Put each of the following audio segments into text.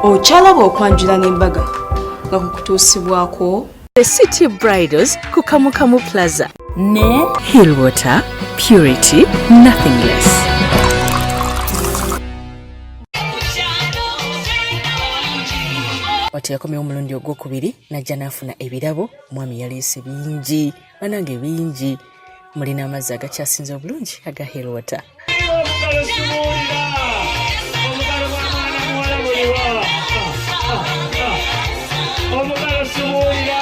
Okyalaba okwanjula n'embaga nga kukutuusibwako The City Bridals ku Kamukamu Plaza ne Hillwater, Purity, Nothing Less. Wati yakomyewo omulundi ogwokubiri najja n'afuna ebirabo. Omwami yaleese bingi, banange, bingi. Mulina amazzi agakyasinze obulungi aga Hillwater. Omugalo simuwulira. Omugalo gwa mwana muwala buliwa? Omugalo simuwulira.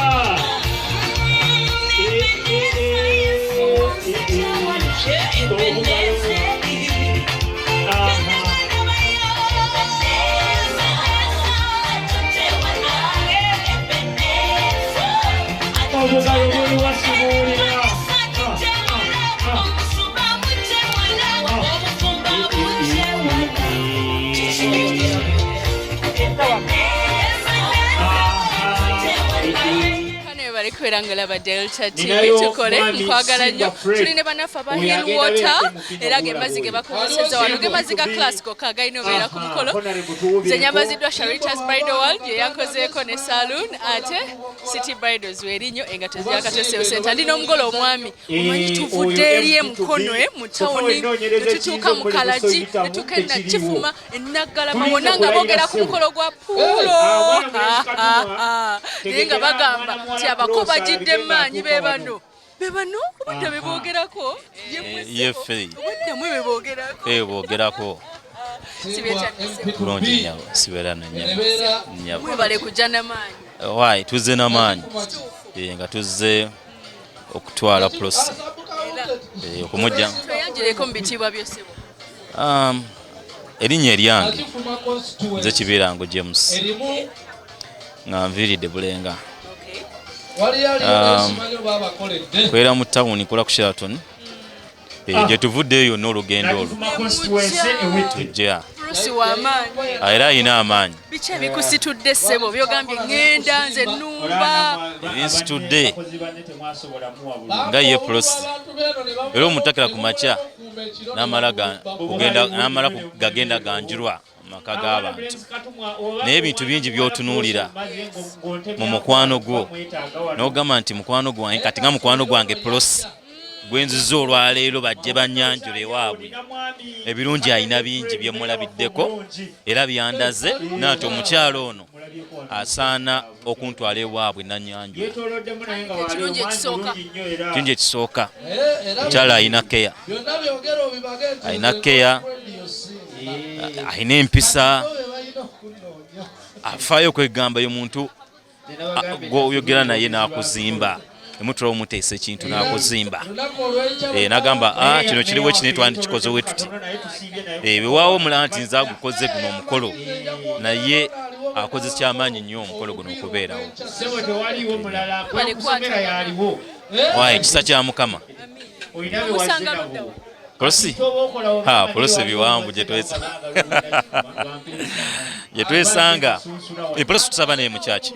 Omugalo. Aha. Omugalo buliwa? Simuwulira. Kano bali kubeera nga olaba Delta TV. Ninayo Tukole mwami nkwagala nnyo. Simba Fred. Tuli ne bannaffe aba Oyo Hill agenda Water beera MP era ge mazzi ge bakozesezza wano, ge mazzi ga class gokka agalina obeera ku mukolo. Nze nyambaziddwa Sharitas Bridal World ye yankozeeko ne saloon, ate City Bridals werinnyo engatto z'Akatoseo Center. Ndi n'omugole omwami. Omanyi tuvudde oyo eri MPTV. emukono mu tawuni, Onoonyereza netutuuka mu ekiyinza Kalagi, okukozesa netuuka oyitamu, enakifuma enaggalama Tuyinza wonna nga kulayira boogera ku ssebo. mukolo gwa Puulo. Ah, mwana mulenzi Katumwa, Naye nga tegekera bagamba mwana nti muwala abako Prosa bagidde alabike maanyi. ng'atuuka Be bano, be bano obudde be boogerako. Ye ffe. Obudde mwe be boogerako. Boogerako. Sibyekyadise. Bulungi nnyabo, sibeera na nnyabo, nnyabo. Mwebale kujja n'amaanyi. Waayi, tuzze n'amaanyi. Nga tuzze okutwala Prosi, okumujja. Tweyanjireko mu bitiibwa byosebo. Erinnya eryange nze Kibirango James, nga nviiridde Bulenga. Kwera mu tawuni, kola ku Sheraton. Gye tuvuddeyo yonna olugendo olwo Nakifuma constituency ewedde. Tujja. Prosi w'amaanyi. Era alina amaanyi. Biki ebikusitudde, ssebo, byogambye ŋŋenda nze nnumba? Ebinsitudde. Abakozi banne temwasobola muwa bulungi. Nga ye Prosi era omutakira ku makya n'amala kugenda, n'amala gagenda ganjulwa mu maka g'abantu, naye ebintu bingi by'otunuulira mu mukwano gwo n'ogamba nti mukwano gwange kati, nga mukwano gwange Prosi gwenziza olwaleero, bajje bannyanjula ewaabwe. Ebirungi alina bingi byemulabiddeko era byandaze nati omukyalo ono asaana okuntwala ewaabwe nannyanjula. Yeetooloddemu naye nga wali Ekirungi omwami ekisooka. mulungi nnyo era. Kirungi ekisooka, omukyala alina keya, alina keya, alina empisa, afaayo okwegamba ye muntu gwoyogera naye n'akuzimba, emutula omuteesa ekintu n'akuzimba. N'agamba, "Ah, kino kiriwo kine twandikikoze we tuti." Bewaawo omulala nti nze agukoze guno omukolo, naye akoze kyamaanyi nnyo omukolo guno okubeerawo. Ssebo, tewaliiwo mulala Bale kusomera yaliwo. Wayi, ekisa kya Mukama. Olina be wazze Omusanga nabo. ludda wa? Polosi ha, polosi biwanvu gye twesanga. Polosi tusaba naye mukyaki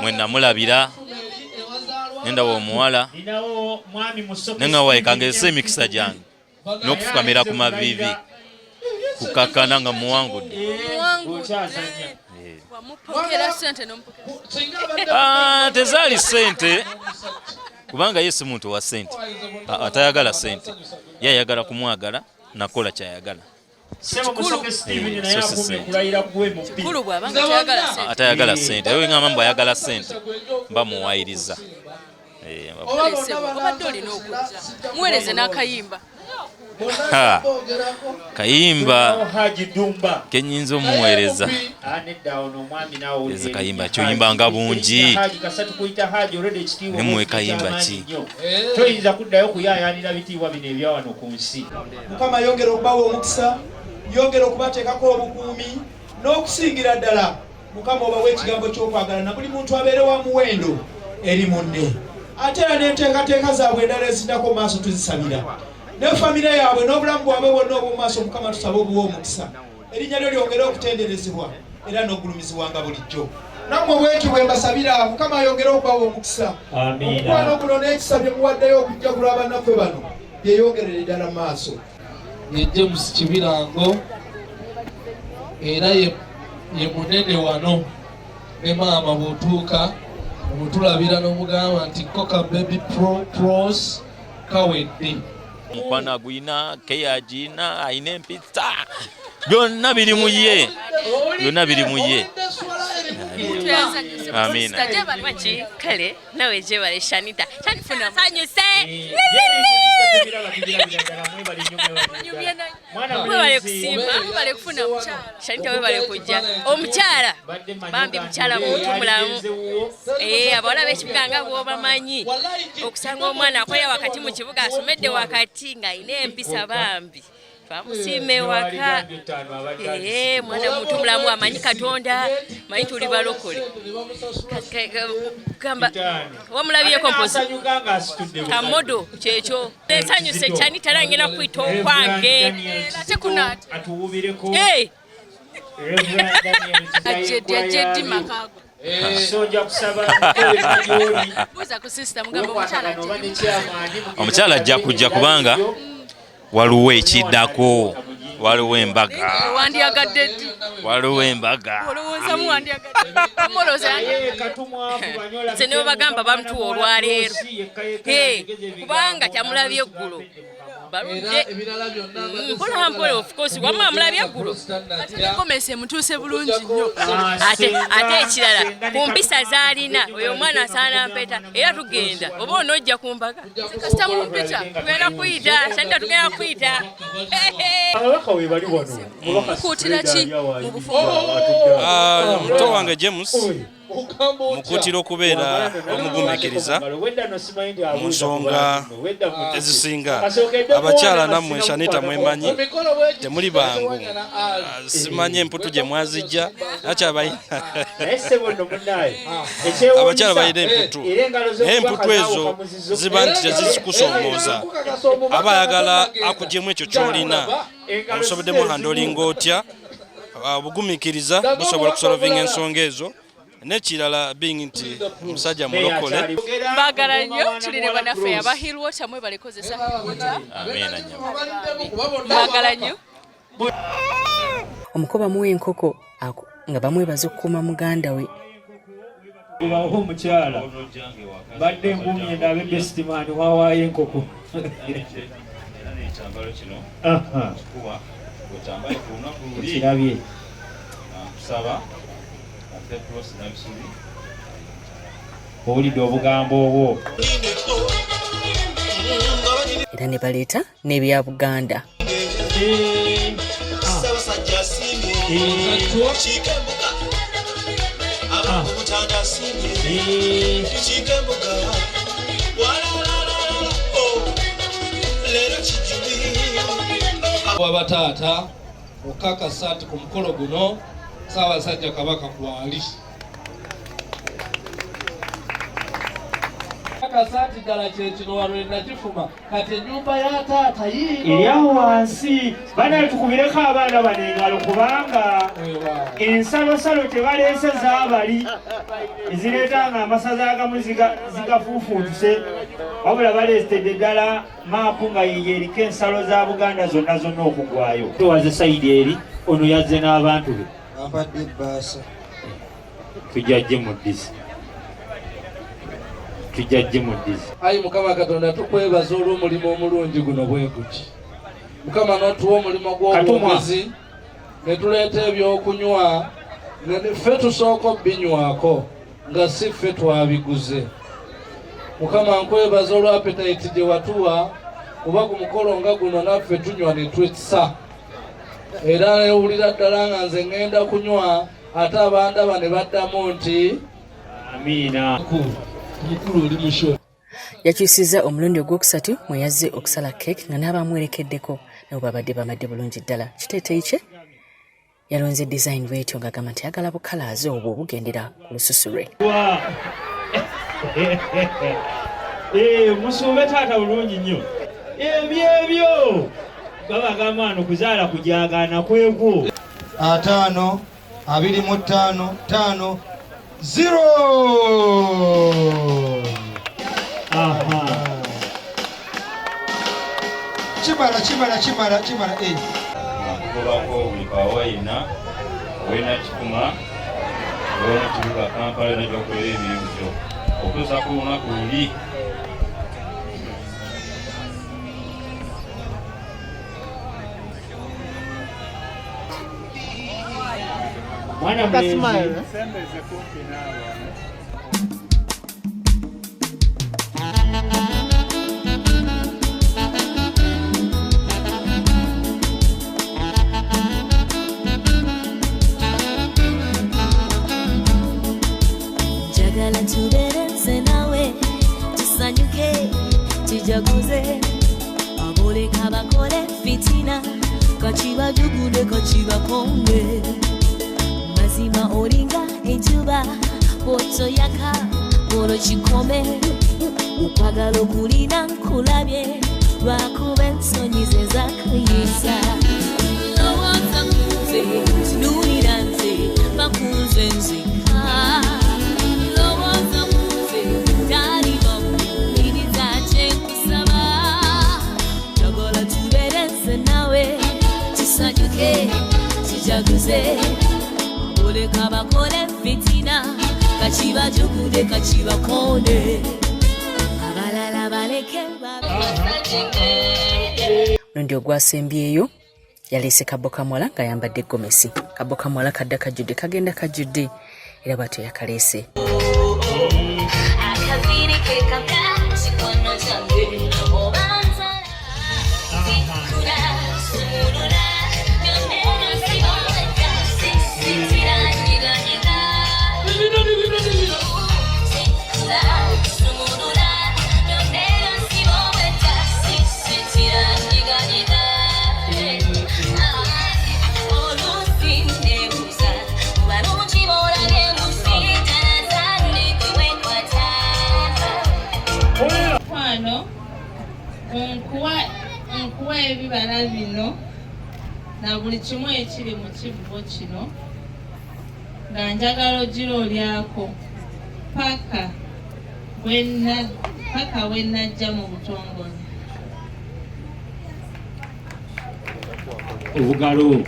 mwe namulabira, nendawa omuwala Ninawo mwami Musoke. nenga kangezesa emikisa gyange n'okufukamira ku maviivi kukakkana nga muwangudde. Okyazanya. Wamupokera sente nomupokera? Ah, tezaali sente, kubanga ye si muntu wa sente. Ah, atayagala sente, ye ayagala kumwagala nakola kyayagala. Ssebo Musoke Steven naye So si akuumye sente. kulayira gwe mu bbi. Kikulu bw'abanga tayagala sente. Atayagala sente, ewe ngamba mbu ayagala sente, mba muwayiriza. Ssebo, obadde olina okujja muweereze n'akayimba. Ha, kayimba Tulinawo Haji Dumba. kenyinza omuweereza? Ah, nedda, ono omwami naawe. Eze kayimba ki? Oyimbanga bungi. Haji kasatu kuyita Haji olwedde ekitiibwa. Ne muwe kayimba ki? Nnyo. Toyinza kuddayo kuyaayaanira bitiibwa bino ebya wano ku nsi. Mukama yongera okubawa omukisa, yongera okubateekako obukuumi, n'okusingira ddala Mukama obawa ekigambo ky'okwagala na buli muntu abeere wa muwendo eri munne. Ate era n'enteekateeka zaabwe endala eziddako mu maaso tuzisabira, ne famire yaabwe n'obulamu bwabwe bwonna obw'omu maaso. Mukama tusabe obuwa omukisa, erinnya lyo lyongere okutenderezebwa era n'okugulumizibwanga bulijjo. Nammwe bwetyo bwe mbasabira, Mukama ayongere okubawa omukisa. Amiina. Omukwano guno n'ekisa bye muwaddeyo okujja kulwa bannaffe bano byeyongerere ddala mu maaso. Ye James Kibirango era ye Ye munene wano ne maama bw'otuuka omutulabira n'omugamba nti koka baby pro pros kawedde. Mukwano aguyina, keya agiyina, ayina empisa, byonna biri mu ye, byonna biri mu ye. Amiina. Kale nawe gyebale Shanita. Shanita nsanyuse. Webale kusiima, webale kufuna mukyala. Shanita webale kujja. Omukyala bambi mukyala muntu mulamu. Abawala b'ekibuga nga bw'obamanyi, okusanga omwana akolera wakati mu kibuga, asomedde wakati ng'alina empisa, bambi twamusiima ewaka. Mwana muntu mulamu, amanyi Katonda, manyi tuli balokole. Gamba wamulabyeko mpozi kamodo kyekyo. Nsanyuse Shanita, era ngenda kuyita okwange. Ate kunaate ajjeddi makago. Buuza ku sister, mugamba omukyala Omukyala ajja kujja kubanga waliwo ekiddako, waliwo embaga. Wandyagadde ddi? Waliwo embaga. Olowoozamu wandyagadde omolowooza? Nze ne bagamba bamutuwa olwaleero, kubanga kyamulabye eggulo baludde mpola mpola. Of course wamma amulabye eggulo. Ate negomesi emutuuse bulungi nnyo. Ate ekirala ku mpisa z'alina, oyo omwana asaana mpeta. Era tugenda oba onojja ku mbaga. Kasita mumpita. Tugenda kuyita Shanita, tugenda kuyita. Ababaka we bali wano. Mukuutira ki mu bufumbo? Muto wange James mukuutira okubeera omugumiikiriza mu nsonga ezisinga. Abakyala nammwe, Shanita mwemanyi temuli bangu. Simanyi emputu gye mwazijja, abakyala balina emputu, naye emputu ezo ziba nti tezizikusoomooza. Aba ayagala akugyemu ekyo ky'olina, omusoboddemu handlinga otya? Obugumiikiriza busobola okusolvinga ensonga ezo. N'ekirala, being nti musajja mulokole. Mbagala nnyo. Tuli ne bannaffe aba Hill Water. Mwebale kozesa Hill Water. Amiina nnyo. Mbagala nnyo. Omuko bamuwa enkoko nga bamwebaza okukuuma muganda we. Gubawo omukyala, mbadde ngumye ndabe best man wawaayo enkoko. Era n'ekyambalo kino kuba okyambale ku lunaku luli. Kirabye. Nkusaba ate Prossy Nabisubi. Owulidde obugambo obwo? Era ne baleeta n'ebya Buganda. Ssaabasajja asiimye tukiike embuga, ab'omutanda asiimye tukiike embuga. Walalalala, oh, leero kijubi. Wabataata okakasa nti ku mukolo guno Ssaabasajja Kabaka kwali, kakasa nti ddala kyekino. Wano nakifuma kati ennyumba ya taata yiino. Eri awo wansi. Banaye, tukubireko abaana bano engalo kubanga ensalosalo tebaleese zaabali ezireeta nga amasaza agamu zigafuufuutuse, wabula baleetedde ddala maapu nga yiyo eriko ensalo za Buganda zonna zonna okugwayo. Tuwaze side eri, ono yazze n'abantu be. Bampadde ebbaasa. Tujja gimuddiza, tujja gimuddiza. Ayi Mukama Katonda, tukwebaza olw'omulimu omulungi guno bwe guti. Mukama, n'otuwa omulimu gw'obwogezi ne tuleeta ebyokunywa ffe tusooka obbinywako nga si ffe twabiguze. Mukama, nkwebaza olwa appetite gye watuwa, kuba ku mukolo nga guno naffe tunywa ne twessa, era newulira ddala nga nze ŋŋenda kunywa, ate abandaba ne baddamu nti amiina. Mukulu oli musho. Yakyusizza omulundi ogwokusatu mwe yazze okusala keeki nga n'abamwerekeddeko nabo babadde bamadde bulungi ddala. Kiteeteeyi kye yalonze design bwetyo ng'agamba nti ayagala bukalaazi obwo bugendera ku lususu lwe. Musuube taata bulungi nnyo. Ebyo ebyo babagamba wano kuzaala kujagaana kwekwo. 50, 25, 5, 0. Aha. Kimala, kimala, kimala, kimala, eh. Nkugobako buli kawawa yenna Ow'e Nakifuma ow'omu kibuga Kampala yonna gy'okolera emirimu gyo okutuusa ku lunaku luli. Mwana mulenzi. Njagala tubeere nze nawe tusanyuke tujaguze aboleka bakole fitina kakibajugude kakibakonde mazima olinga enjuba bwotoyaka olwo kikome okwagala okulina nkulabye lwakuba ensonyi ze zakuyisa lowooza kunze tunuulira nze bakunze nzeka lowooza kunze talibamuwuliriza kyenkusaba njagala tubeere nze nawe tusanyuke tujaguze oleka bakole fitina kakibajugude kakibakonde abalala baleke Mulundi ogwasembyeyo yaleese kabbo kamuwala ng'ayambadde gomesi. Kabbo kamuwala kadda kajjudde kagenda kajjudde era bw'atyo yakaleese. Akaviiri ke kapya kikono kyange oba nzala zikula sumulula byonna nsiboleka sisitira nyiganyiga zikula sumulula byonna nsiboleka sisitira nyiganyiga oluusi neebuuza balungi boolabye mu sitana wekwata. Mukwano, nkuwa nkuwa ebibala bino na buli kimu ekiri mu kibbo kino nga njagala ogira olyako paka paka we najja mu butongole. Obugalo.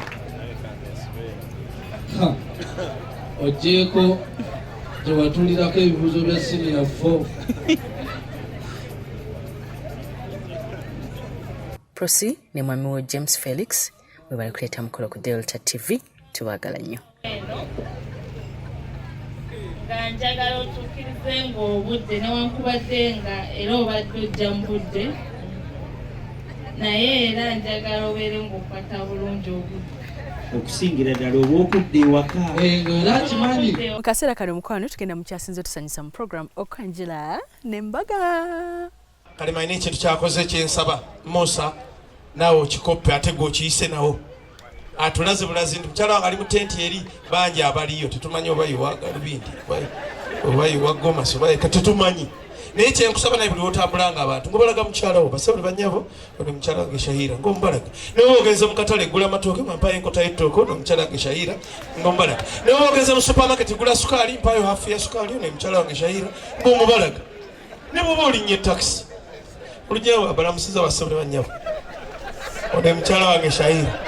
Ogyeko gye watulirako ebibuuzo bya siniya 4. Prossy ne mwami we James Felix mwebale kuleeta mukolo ku Delta TV, tubaagala nnyo. Eno nga njagala otuukirize ng'obudde newankubadde nga era obadde ojja mu budde naye era njagala obeere ng'okwata bulungi obudde. Okusingira ddala obw'okudda ewaka. Era akimanyi. Mu kaseera kano mukwano tugenda mu kyasinze otusanyusa mu program Okwanjula n'Embaga. Kale malina ekintu kyakoze kyensaba Musa naawe okikoppe ate gwe okiyise nawo atulaze bulazi nti mukyala wange ali mu tenti eri bangi abaliyo tetumanyi oba yiwa galubindi oba yiwa gomasi oba yeka tetumanyi naye kyenkusaba naye buli wotambula nga abantu ngobalaga mukyala wo basabule banyabo ono mukyala wange Shahira ngomubalaga naye ogenze mu katale gula amatooke mpayo enkota y'ettooke ono mukyala wange Shahira ngomubalaga naye ogenze mu supermarket gula sukaali mpayo hafu ya sukaali ono mukyala wange Shahira ngomubalaga ne bwoba olinnye takisi olugyawo abalamusiza basabule banyabo ono mukyala wange Shahira.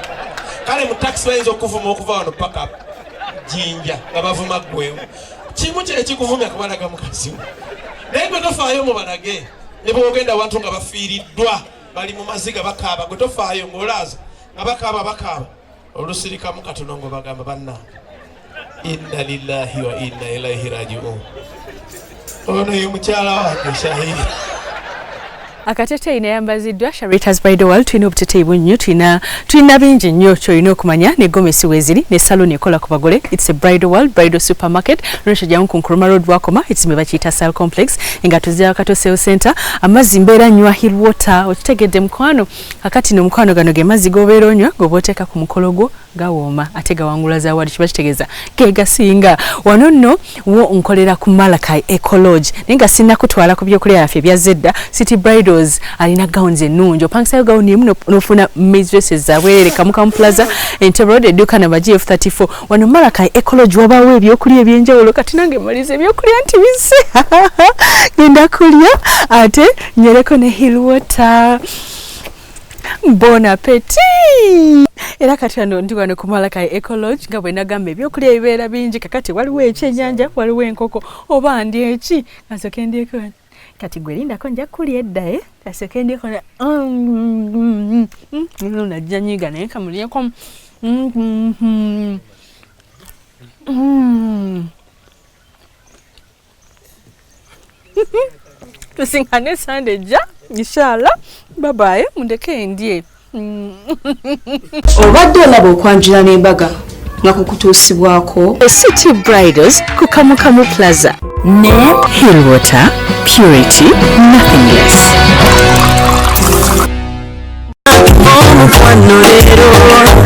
Kale mu takisi bayinza okuvuma okuva wano paka Jinja nga bavuma ggwewo kimu ekikuvumya kubalaga mukazi we naye gwe tofaayo mubalage ne bwogenda awantu nga bafiiriddwa bali mu maziga bakaaba gwe tofaayo ng'olaaza nga bakaaba bakaaba olusirikamu katono ng'obagamba bannange inna lillahi wa inna ilaihi rajiun ono ye mukyala wange Shahira. Akateteeyi nayambaziddwa Sharita's Bridal World. Tulina obuteteeyi bunnyo, tulina bingi nnyo kyolina okumanya ne gomesi weeziri ne salon ekola ku bagole. It's a Bridal World Bridal Supermarket lwekyo jamu ku Nkrumah Road wakoma ekizimbe bakiyita Sal Complex engatto zya Kato Sales Center. Amazzi mbeera nywa Hill Water, okitegedde mukwano. Kakati no mukwano gano ge mazzi g'obeera onywa g'oba oteeka ku mukolo gwo gawooma ate gawangula zawadi, kiba kitegeeza ge gasinga. Wano nno wo nkolera ku Malachi Eco Lodge naye nga sinnakutwala ku byokulya byaffe ebya Zedda. City Bridals alina gowns ennungi, opangisayo gawuni emu n'ofuna maize dresses zabwerere. Kamukamu Plaza, Entebbe Road, edduuka namba GF34. Wano Malachi Eco Lodge wabaawo ebyokulya ebyenjawulo. Kati nange maliza ebyokulya nti bizze ngenda kulya ate nyereko ne Hill Water. Bon appetit! Era kati wano ndi wano ku Malakai Eco Lodge nga bwe nagamba ebyokulya ebibeera bingi. Kakati waliwo ekyennyanja, waliwo enkoko, oba ndi eki? Kasooke ndyeko wano. Kati gwe lindako nja kulya edda eh? Kasooke ndyeko najja nyiiga naye kamulyeko. Tusinkane Sunday ejja inshallah. Bye bye, mundeke ndye. Obadde olaba okwanjula n'embaga nga kukutuusibwako City Bridals ku Kamukamu Plaza ne Hillwater Purity, nothing less. Omukwano leero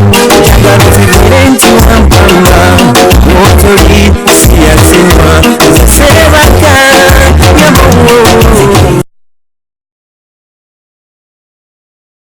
njagala otegere nti wampamba wotoli siyazinywa nze.